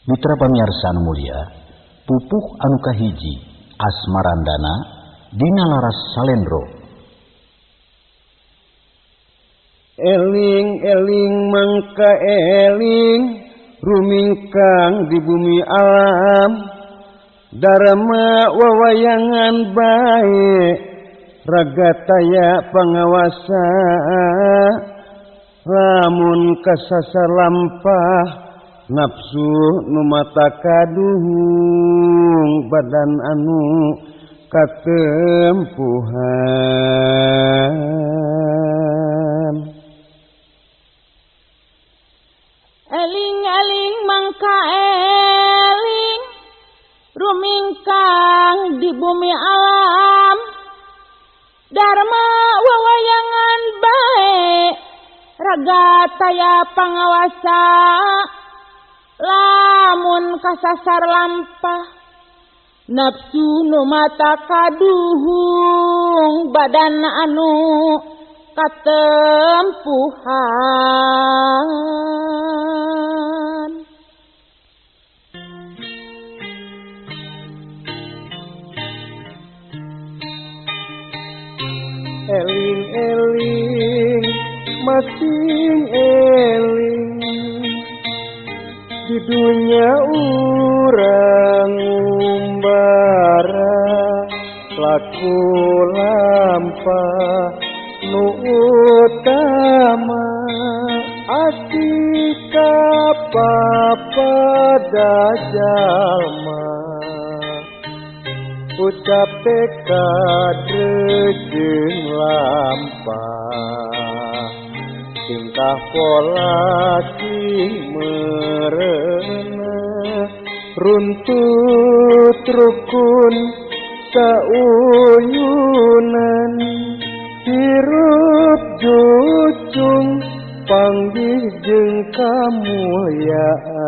Mitra pamiarsa anu mulia, pupuh anu kahiji Asmarandana dina laras salendro. Eling-eling mangka eling rumingkang di bumi alam, Dharma wawayangan bae raga taya pangawasa, lamun kasasar lampah nafsu nu mata kaduhung badan anu katempuhan. Eling-eling mangka eling rumingkang di bumi alam, Dharma wawayangan bae raga taya pangawasa, lamun kasasar lampah nafsu nu mata kaduhung badan anu katempuhan. Eling-eling masing eling di dunia urang umbara, laku lampah nu utama asika papada jalma, ucap tekad jeung lampah, tingkah pola sing merenah, runtut rukun sauyunan, hirup jucung panggih jeung kamulyaan.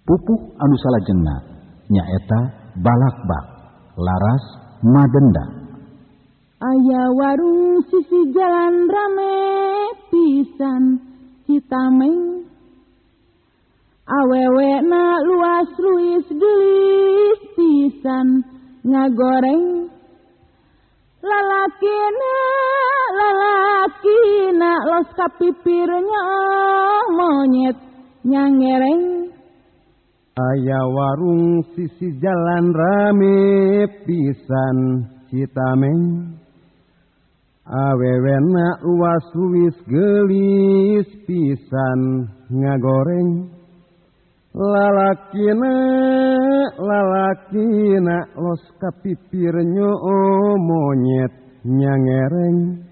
Pupuh anu salajengna nyaeta balakbak laras madenda. Aya warung sisi jalan rame pisan Citameng, awewena luas luis gelis pisan ngagoreng, lalakina lalakina los kapipirnya monyet nyangereng. Aya warung sisi jalan rame pisan Citameng, awewena luas luis gelis pisan ngagoreng, lalakina lalakina los kapipir nyoo monyet nyangereng.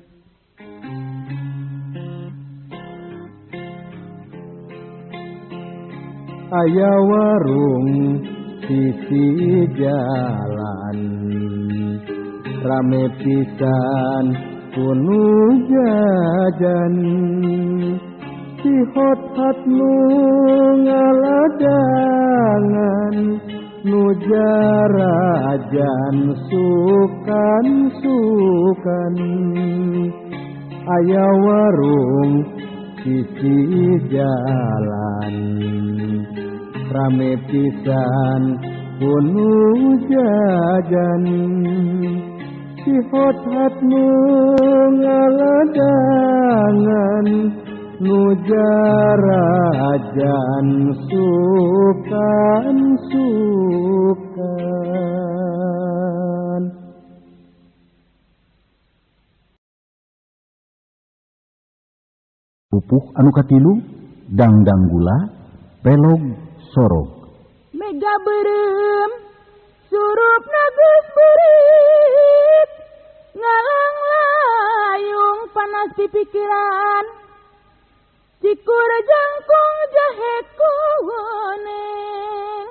Aya warung sisi jalan rame pisan kunu jajan, si hot-hot nu ngaladangan, nu jarajan sukan-sukan. Aya warung sisi jalan rame pisan kunu jajan, si hot-hot nu ngaladangan, nu jarajan sukan-sukan. Pupuh anu katilu dangdang gula pelog sorog. Mega beureum surup geus beurit, ngalang layung panas di pikiran, cikur jangkung jahe kuning,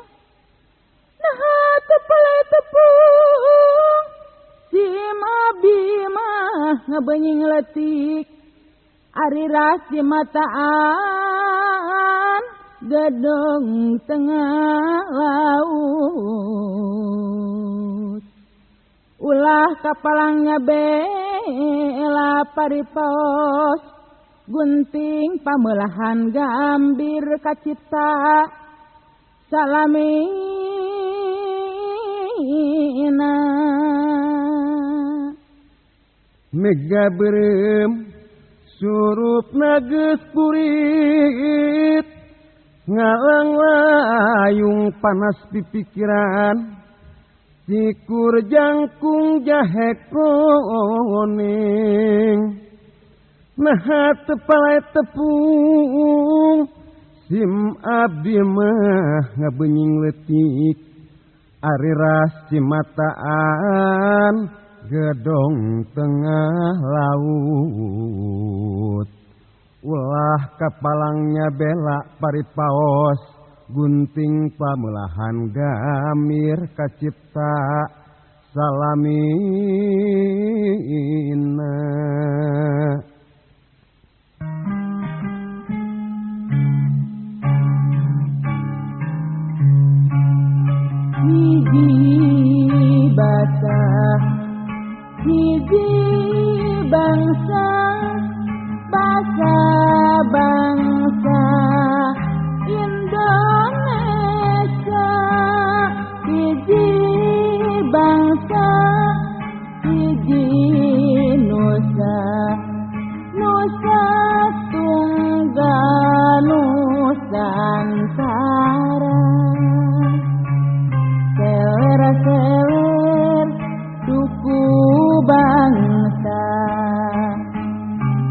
naha tepele tepung si abi mah ngebenying letik, ari ras di mataan gedung tengah laut, ulah kapalangnya be bela paripaos gunting pamelahan gambir kacipta salamina. Mega berem surup nages purit ngalang layung panas pipikiran sikur jangkung jahe kuning nah tepalai tepung sim abdi mah ngabenying letik ari ras cimataan gedong tengah laut ulah kapalangnya bela paripaos gunting pamelahan gamir kacipta salamina. Hiji basa hiji bangsa basa bangsa Indonesia hiji bangsa hiji nusa nusa tunggal nusantara seler-seler suku bangsa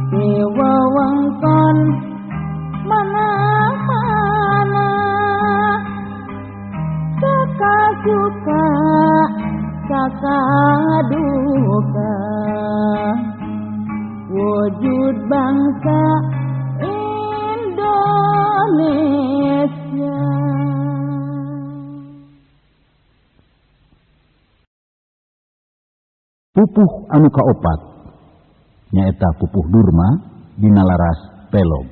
dewa wengkon mana-mana saka suka saka duka wujud bangsa Indonesia. Pupuh anu kaopat nyaeta pupuh Durma dina laras pelog.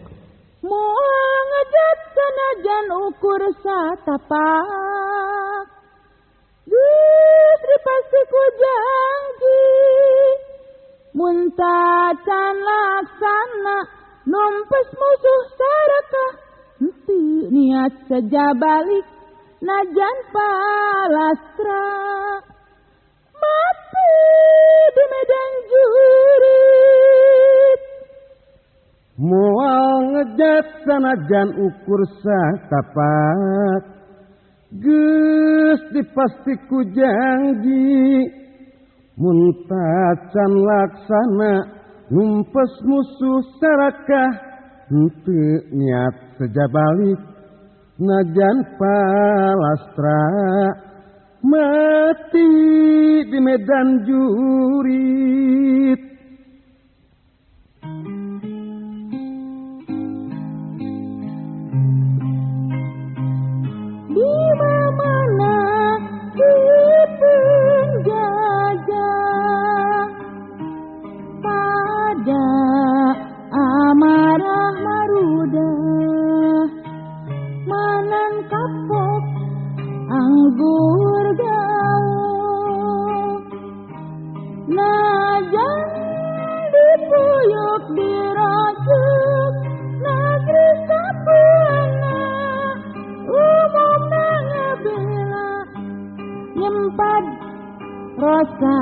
Moal ngejat sanajan ukur satapak geus dipasti ku janji mun tacan laksana numpes musuh sarakah henteu niat saja balik najan palastra mati di medan jurit. Moal ngejat sanajan ukur satapak geus dipasti ku janji mun tacan laksana numpes musuh sarakah henteu niat seja balik najan palastra mati di medan jurit. Di mana di penjajah pada amarah marudah manang kapok anggur gaul najan dipuyuk dirajuk negeri sapuana umumna ngabela nyempad rasa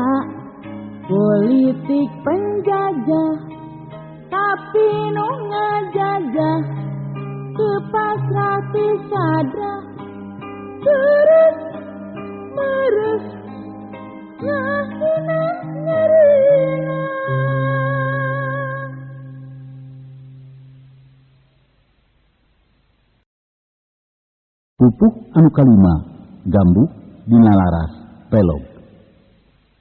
politik penjajah tapi nu ngajajah kepasrah ti sadra terus terus ngahina nyerina. Pupuh anu kalima gambuh dina laras pelog.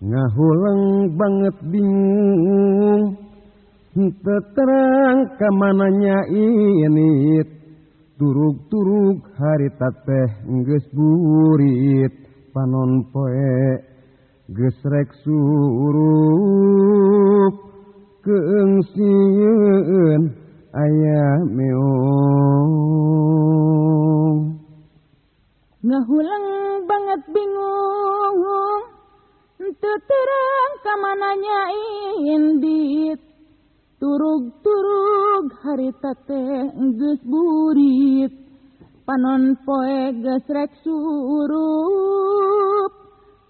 Ngahuleng banget bingung henteu terang kamananya init turug-turug harita teh geus burit panon poe geus rek surup keungsieun aya meong. Ngahuleng banget bingung henteu terang kamananya indit turug-turug harita teh geus burit panon poe geus rek surup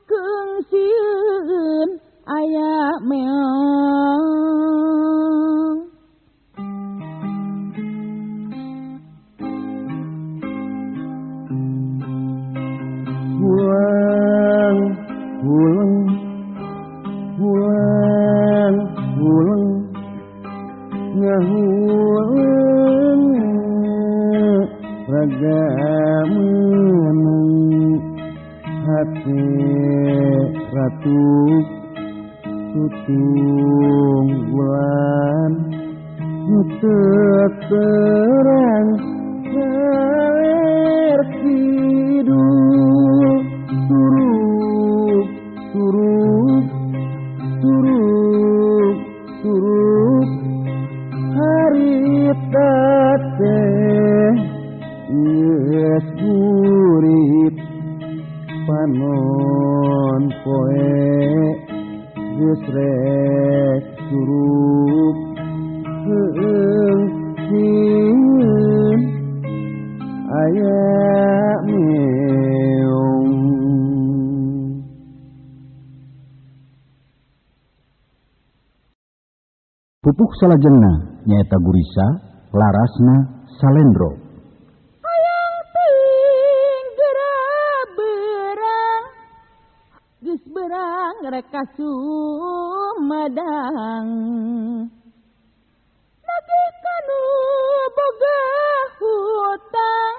keung sieun aya meong. Hulang hulang hulang hulang ngahulang raga menang hati ratu tutung bulan terang kidul turuk turuk turuk turuk harita teh geus burit panon poe geus rek surup keung sieun aya meong. Pupuh salajengna nyaeta gurisa larasna salendro. Hayang teuing geura berang geus berang rek ka Sumedang nagih kanu boga hutang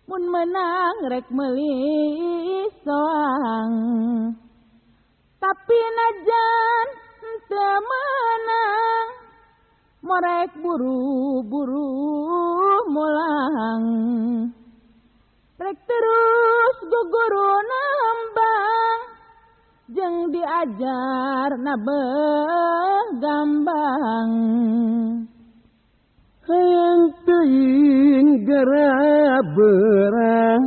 mun menang rek meuli soang tapi najan teu meunang morek buru-buru mulang rek terus guguru nembang jeung diajar na gambang. Hayang teuing geura berang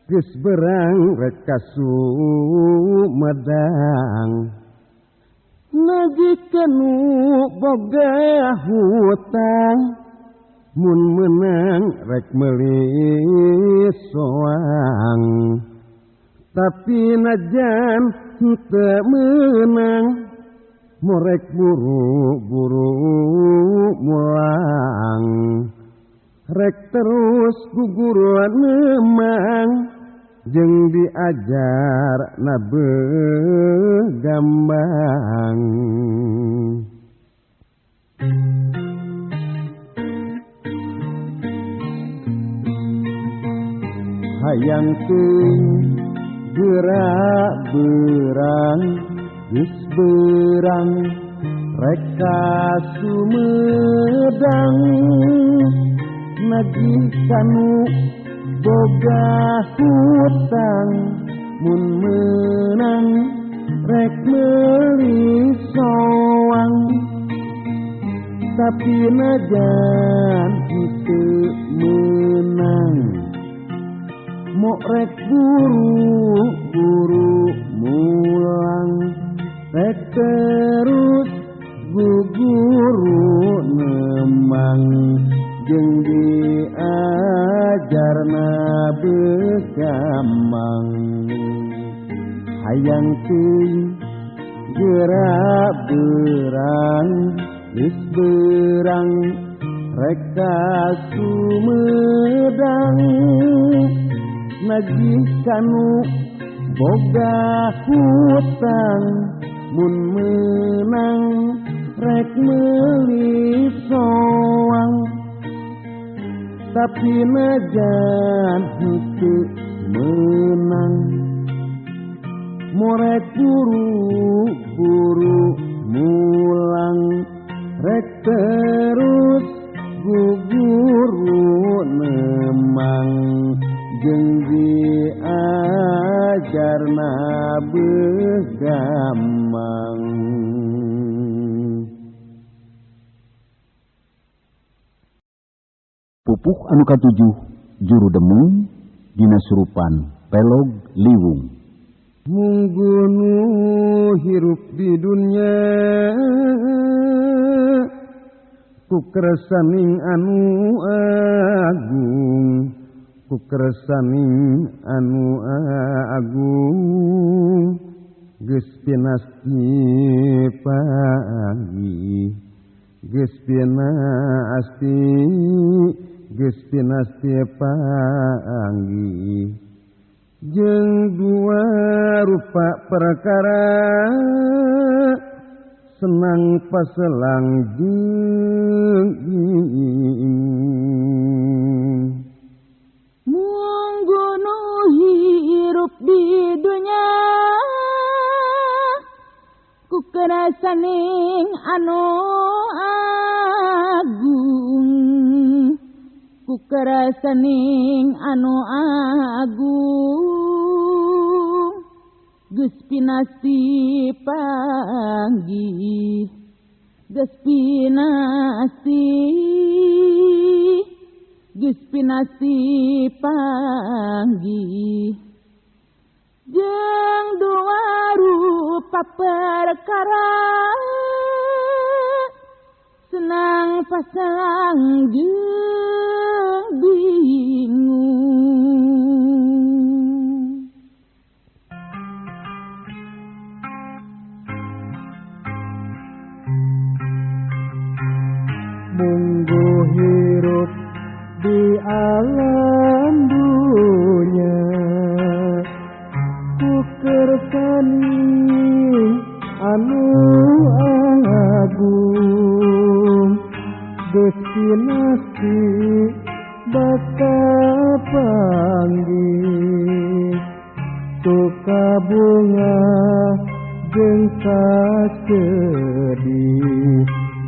geus berang rek ka Sumedang nagih kanu boga hutang mun menang rek meuli soang tapi najan teu meunang morek buru-buru mulang rek terus guguruan memang jeung diajar na gambang. Hayang teuing geura berang geus berang rek ka Sumedang nagih kanu boga hutang mun meunang rek meuli soang tapi najan teu meunang mok rek buru-buru mulang rek terus guguru nemang jeung diajarna begamang. Hayang teuing geura berang geus berang rek ka Sumedang nagih kanu boga hutang mun meunang rek meuli soang tapi najan henteu meunang morek buru-buru mulang rek terus guguru nemang jeung diajarna begamang. Pupuh anu katujuh juru demung dina surupan pelog liwung. Munggu nu hirup di dunya ku kersaning anu agung, ku kersaning anu agung. Geus pinasti panggih, geus pinasti, geus pinasti panggih. Jeung dua rupa perkara senang paselang jeung bingung. Munggu nu hirup di dunya ku kerasaning anu agung, ku kerasaning anu agung. Geus pinasti panggih, geus pinasti, geus pinasti panggih. Jeung dua rupa perkara senang paselang jeung bingung. Munggu hirup di alam dunya ku kersani anu agung. Geus pinasti bakal panggih suka bunga jeung kasedih.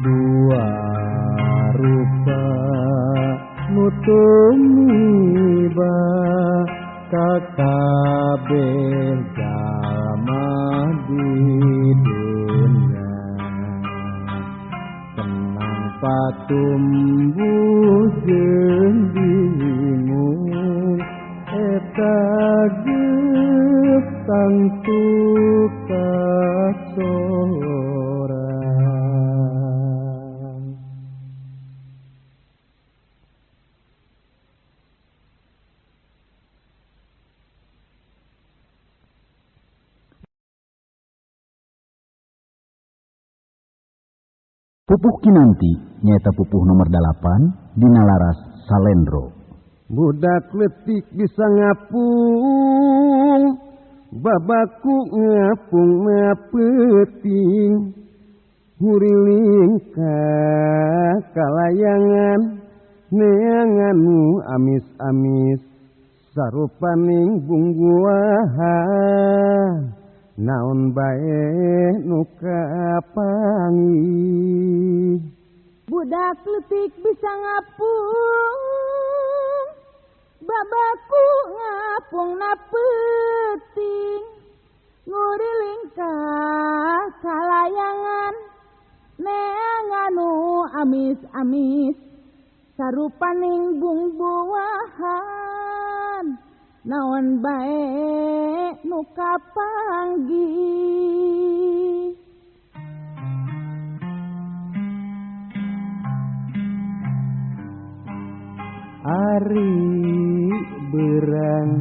Dua rupa nu tumiba ka kabeh jalma di dunya. Senang patumbuh jeung bingung eta geus tangtu kasorang. Pupuh Kinanti nyaeta pupuh nomor 8 dina laras Salendro. Budak letik bisa ngapung, babaku ngapung mapeuting. Huriling ka kalayangan neangan nu amis-amis sarupaning bungguahan. Naon bae nu kapanggih. Budak letik bisa ngapung, babaku ngapung na peuting. Nguriling ka kalayangan neangan nu amis-amis sarupaning bungbuahan. Naon bae nu kapanggih. Ari berang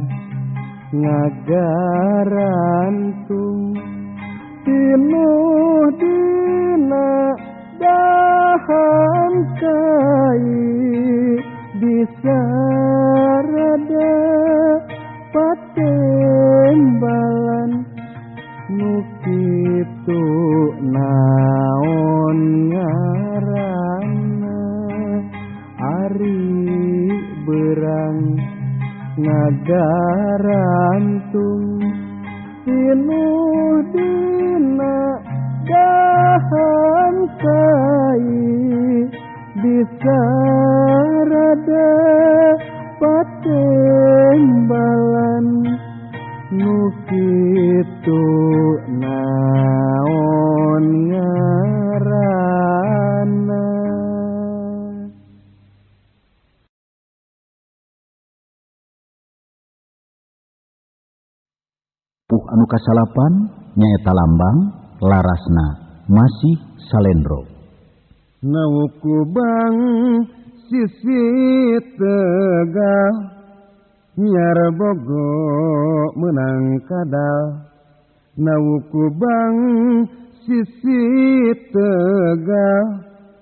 ngagarantung tinuh dina dahan kai bisa rada patembalan nu kitu naon ngaranna. Ari berang ngagarantung tinuh dina dahan kai bisa rada patembalan nu kitu naon. nu kasalapan nyaeta lambang larasna masih salendro. Nawukubang sisi Tegal Nyiar Bogo menang kadal. Nawukubang sisi Tegal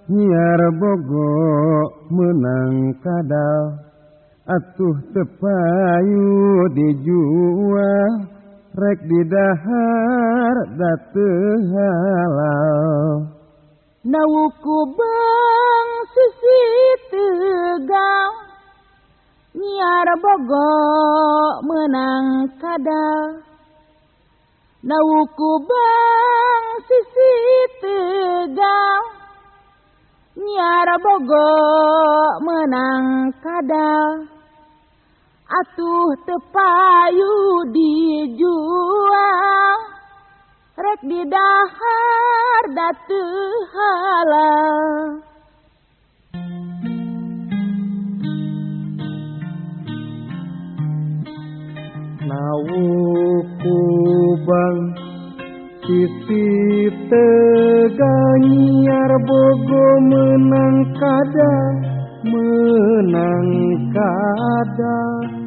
Nyiar Bogo menang kadal. Atuh tepayu dijual rek didahar da teu halal. Nawukubang sisi Tegal Nyiar Bogo menang kadal. Nawukubang sisi Tegal Nyiar Bogo menang kadal. Atuh tepayu dijual rek didahar da teu halal. Nawukubang sisi Tegal Nyiar Bogo menang kadal, menang kadal.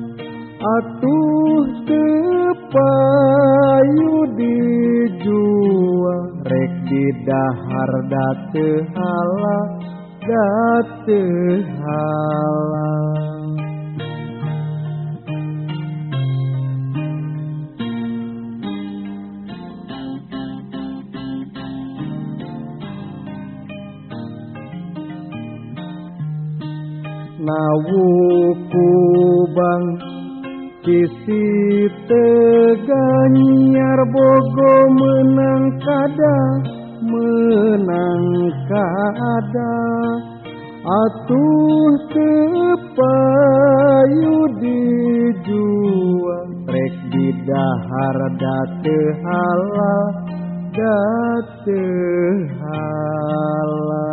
Atuh tepayu dijual rek didahar da teu halal, da teu halal. Nawukubang sisi Tegal Nyiar Bogo menang kadal, menang kadal. Atuh tepayu dijual rek didahar da teu halal, da teu halal.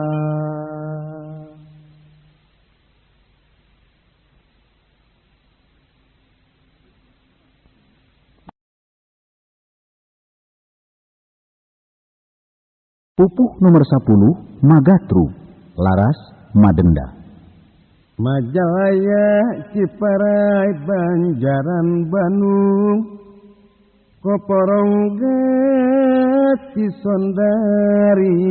Pupuh nomor 10 Magatru laras Madenda. Majalaya Ciparai Banjaran Bandung Koporongga Cisondari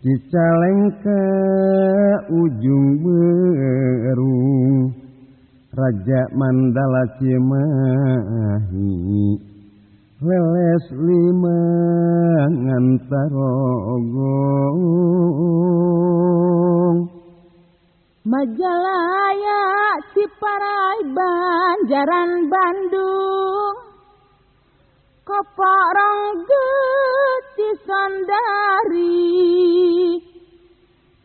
Cicalengka Ujung Berung Raja Mandala Cimahi Leles lima ngantarogong. Majalaya Ciparai Banjaran Bandung Koporongga Cisondari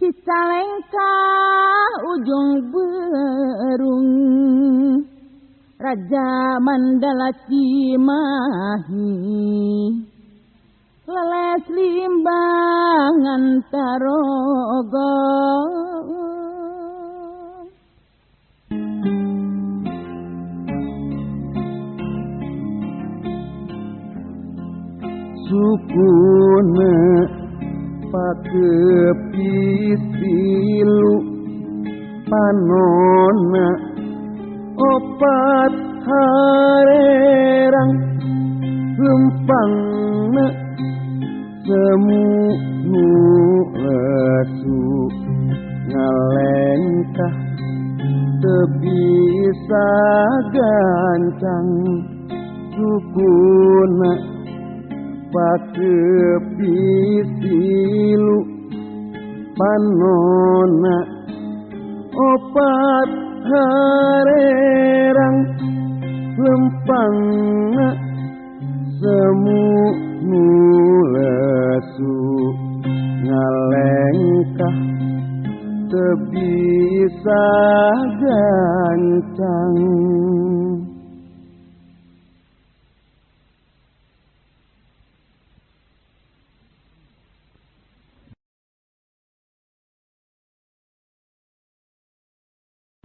Cicalengka Ujung Berung Raja Mandala Cimahi Leles limbang ngantarogong. Sukuna pakepis tilu panona opat harerang lempangna semu nu lesu ngalengkah teu bisa gancang. Sukuna pakepis tilu panona opat harerang lempangna semu nu lesu ngalengkah teu bisa gancang.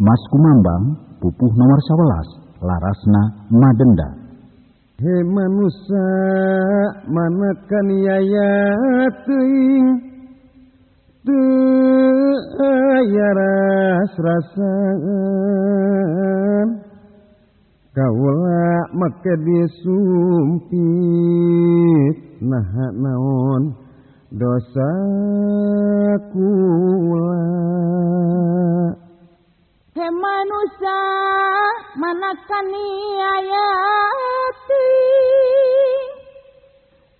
Mas Kumambang pupuh nomor 11 larasna Madenda. He manusa manakan yaya teuing teu aya ras-rasan kaula make disumpit naha naon dosa kula. He manusa manakan yaya teuing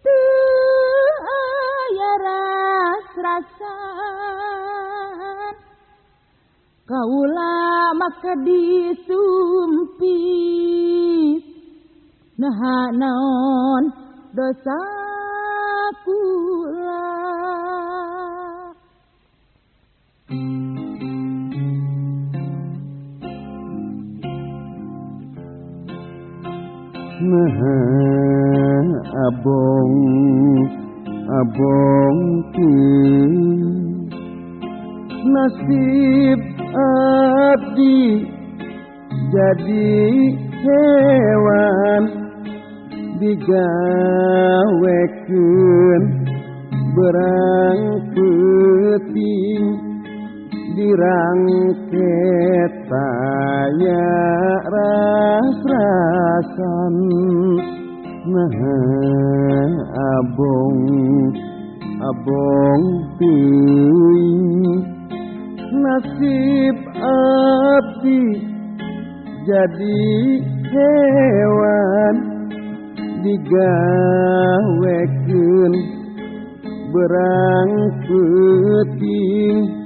teu aya ras-rasan kaula make disumpit naha naon dosa kula. Naha abong abong teuing nasib abdi jadi hewan digawekeun berang peuting dirangket taya ras-rasan. Naha abong abong teuing nasib abdi jadi hewan digawekeun berang peuting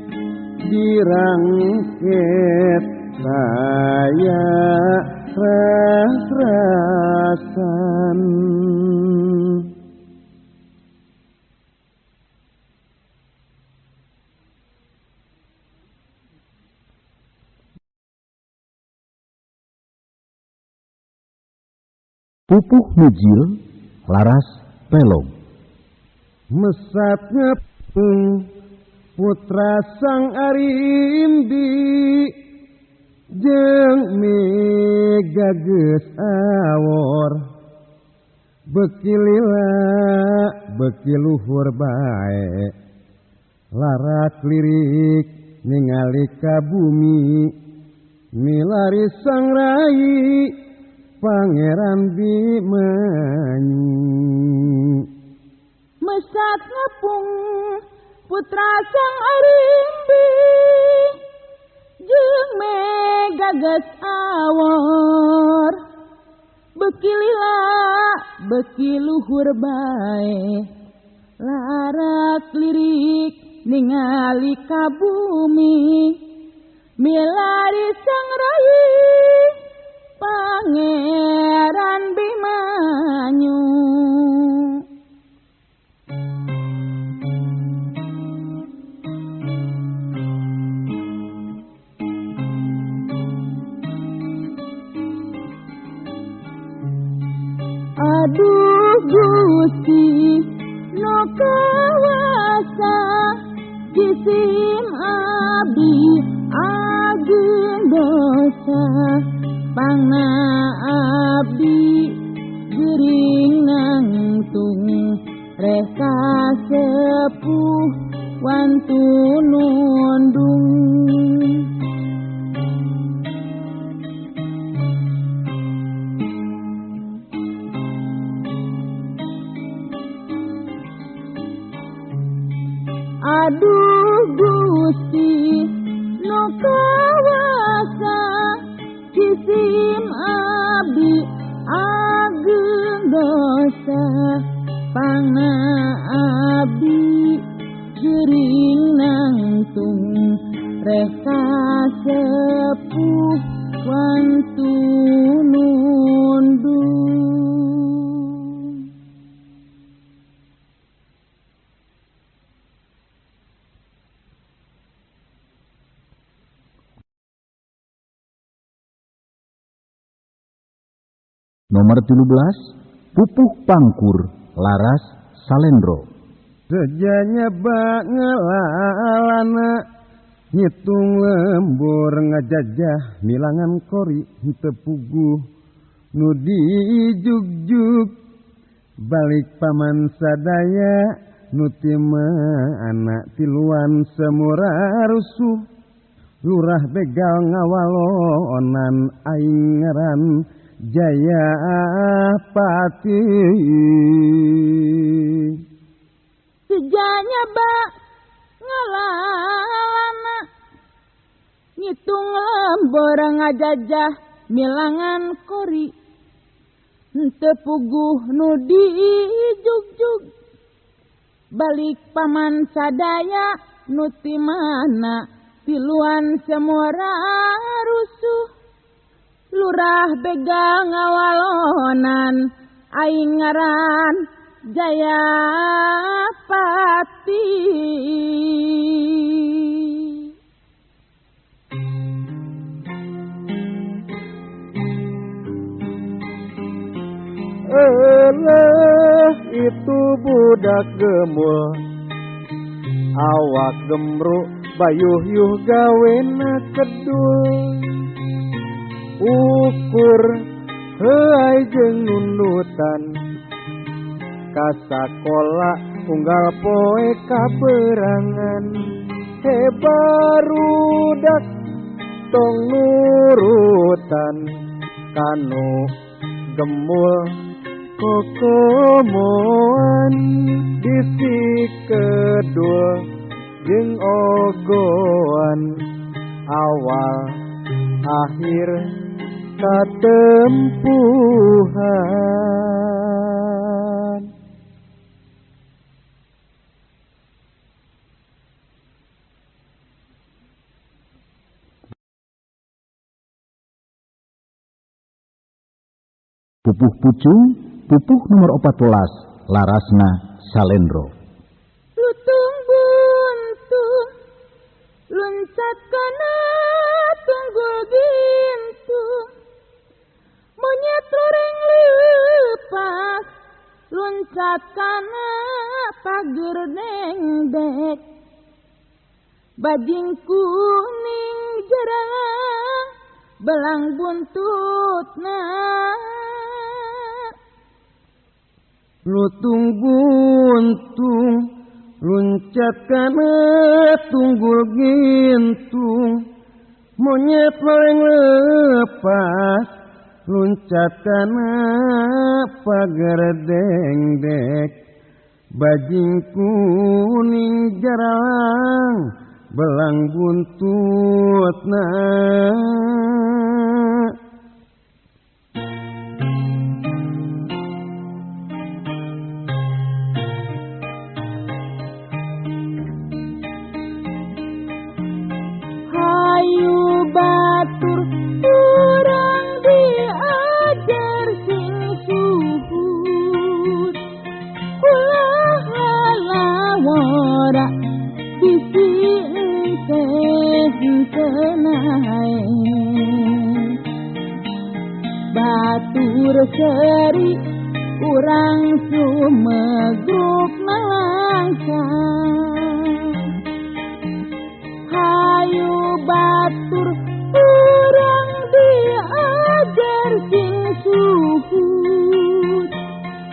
dirangket taya ras-rasan. Pupuh Mijil laras pelog. Mesat ngepung putra sang arimbi jeung mega geus awor beuki lila beuki luhur bae larat lirik ningali ka bumi milari sang rai Pangeran Bimanyu. Mesat ngepung putra sang arimbi jeung mega geus awor beuki lila beuki luhur bae larat lirik ningali ka bumi milari sang rai Pangeran Bimanyu. Aduh Gusti nu kawasa jisim abdi ageung dosa pangna abdi geuring nangtung reka sepuh wantu nundung. Aduh Gusti nu kawasa jisim abdi ageung dosa pangna abdi geuring nangtung reka sepuh wantu nundung. Nomor 13, Pupuh Pangkur laras Salendro. Sejanya bangelalana ngitung lembur ngajajah milangan kori henteu puguh nu dijugjug balik paman sadaya nu ti anak tiluan semura rusuh lurah begal ngawalonan aing ngaran Jayapati. Sejanya ba ngalalana ngitung lembor ngajajah milangan kori henteu puguh nu dijugjug balik paman sadaya nu ti mana tiluan semora rusuh lurah begal ngawalonan aing ngaran Jayapati. Eleh itu budak gemul awak gemruk bayuh-yuh gawena kedul ukur heuay jeung nundutan ka sakola unggal poe kaberangan hebarudak tong nurutan kanu gemul kokomoan bisi kedul jeung ogoan awal akhir katempuhan. Pupuh pucung, pupuh nomor 14, larasna salendro. Lutung buntung, luncat kana tunggul gintung, monyet loreng lepas, luncat kana pager dengdek, bajing kuning jerang, belang buntutna. Lutung buntung luncat kana tunggul gintung monyet loreng lepas luncat kana pagar dengdek bajing kuning jarang belang buntutna. Hayu batur urang diajar sing suhut ulah lalawara bisi engkeh henteu batur seri urang sumegruk nalangsa. Hayu batur urang diajar sing suhut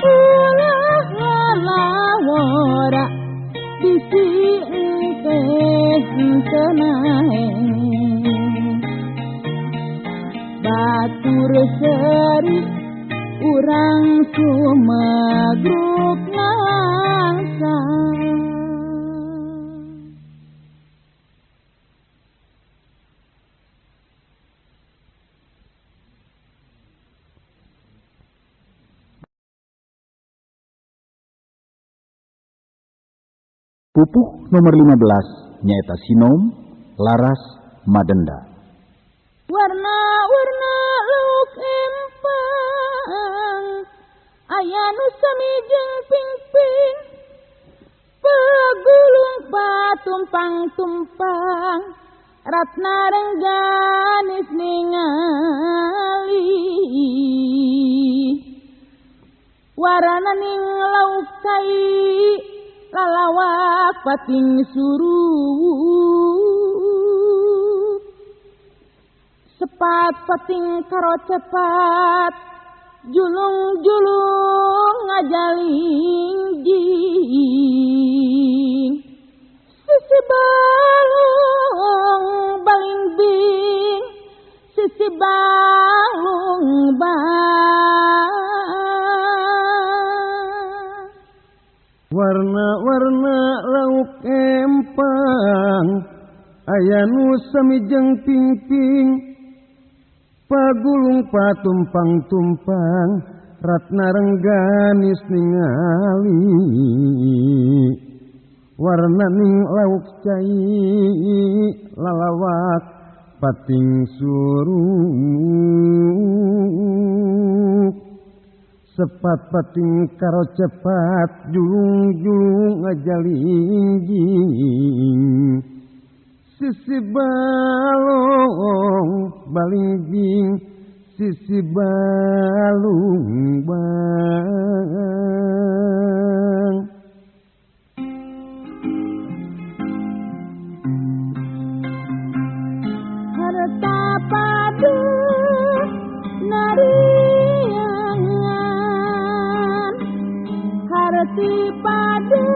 ulah lalawara bisi engkeh henteu batur seri urang sumegruk nalangsa. Pupuh nomor 15 nyaeta sinom laras madenda. Warna-warna lauk empang aya nu sami jeung pingping pegulung patumpang-tumpang ratna rengganis ningali warana ning lauk cai lalawak pating suruh sepat pating karo cepat Julung-julung ngajalingjing sisi balung balingbing sisi balung bang. Warna-warna lauk empang aya nu sami jeung pingping pagulung patumpang-tumpang ratna rengganis ningali warna ning lauk cai lalawak pating suruk sepat pating karo cepat julung-julung ngajalingjing sisi balong balingjing sisi balung bang. Harta padu nariangan harti padu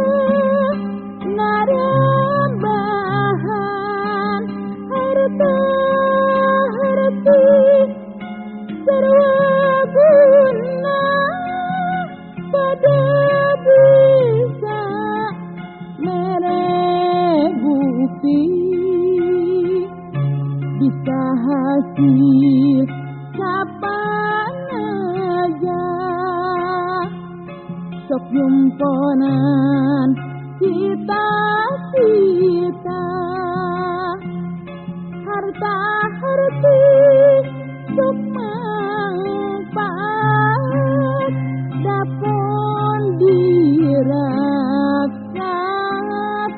narambahan harta harti sarwa guna pada bisa mere bukti bisa hasil kapan aja sok jumponan cita-cita harta harti sok manfaat dapon dirasa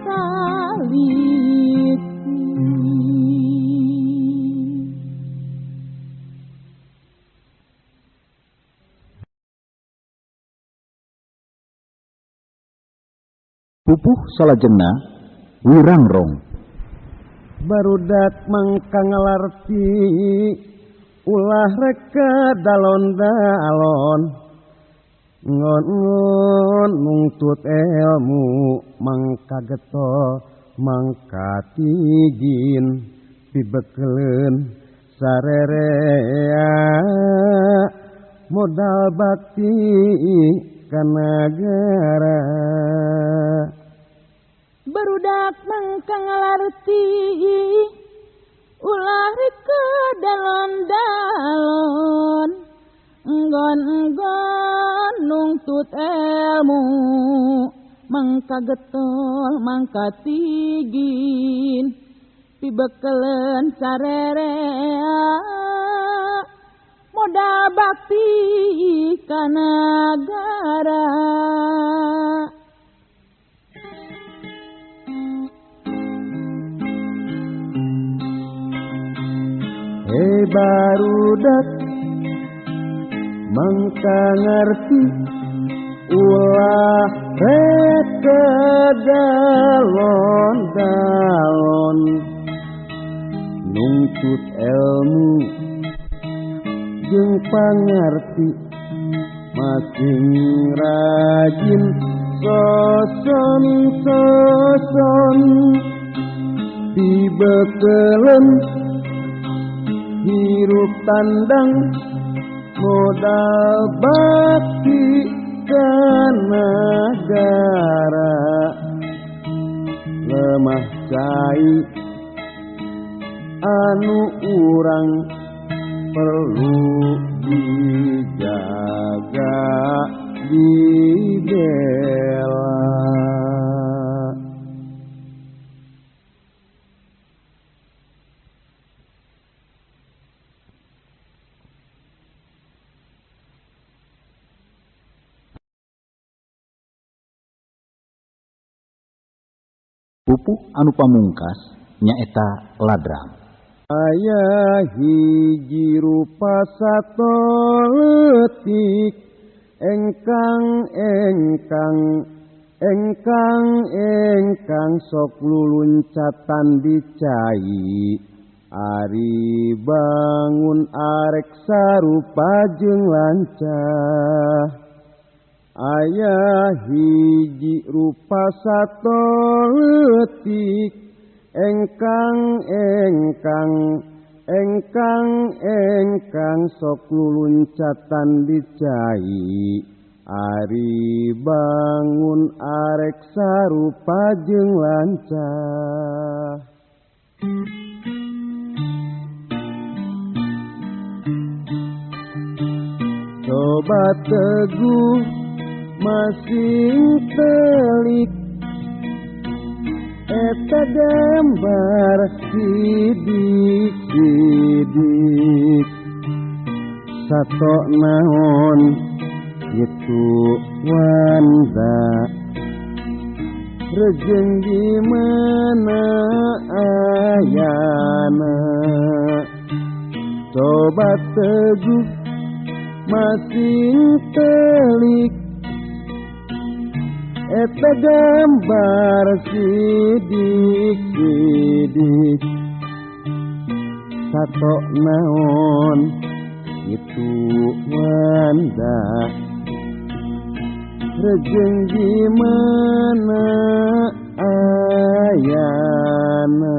taliti. Pupuh salajengna Wirangrong. Barudak mangka ngalarti ulah reka dalon-dalon ngon-ngon nungtut ilmu mangka getol mangka tigin pibekeleun sarerea modal bakti ka nagara. Barudak mangka ngalarti ulah reka dalon-dalon enggon-enggon nungtut ilmu mangka getol mangka tigin pibekeleun sarerea modal bakti ka nagara. Hei barudak mangka ngarti ulah reka dalon-dalon nungtut ilmu jeung pangarti masing rajin soson-soson dibekeleun hirup tandang modal bakti ka nagara lemah cai anu urang perlu dijaga dibela. Pupuh anu pamungkas nyaeta ladrang. Aya hiji rupa sato leutik engkang engkang engkang engkang sok luluncatan di cai. Ari bangun arek sarupa jeung lancah. Aya hiji rupa sato leutik engkang engkang engkang engkang sok luluncatan di cai. Ari bangun arek sarupa jeung lancah. Coba teguh masing telik eta gambar sidik sidik. Sato naon itu wanda rejeng di mana ayana. Coba teguh masing telik eta gambar sidik sidik. Sato naon itu wanda rejeng di mana ayana.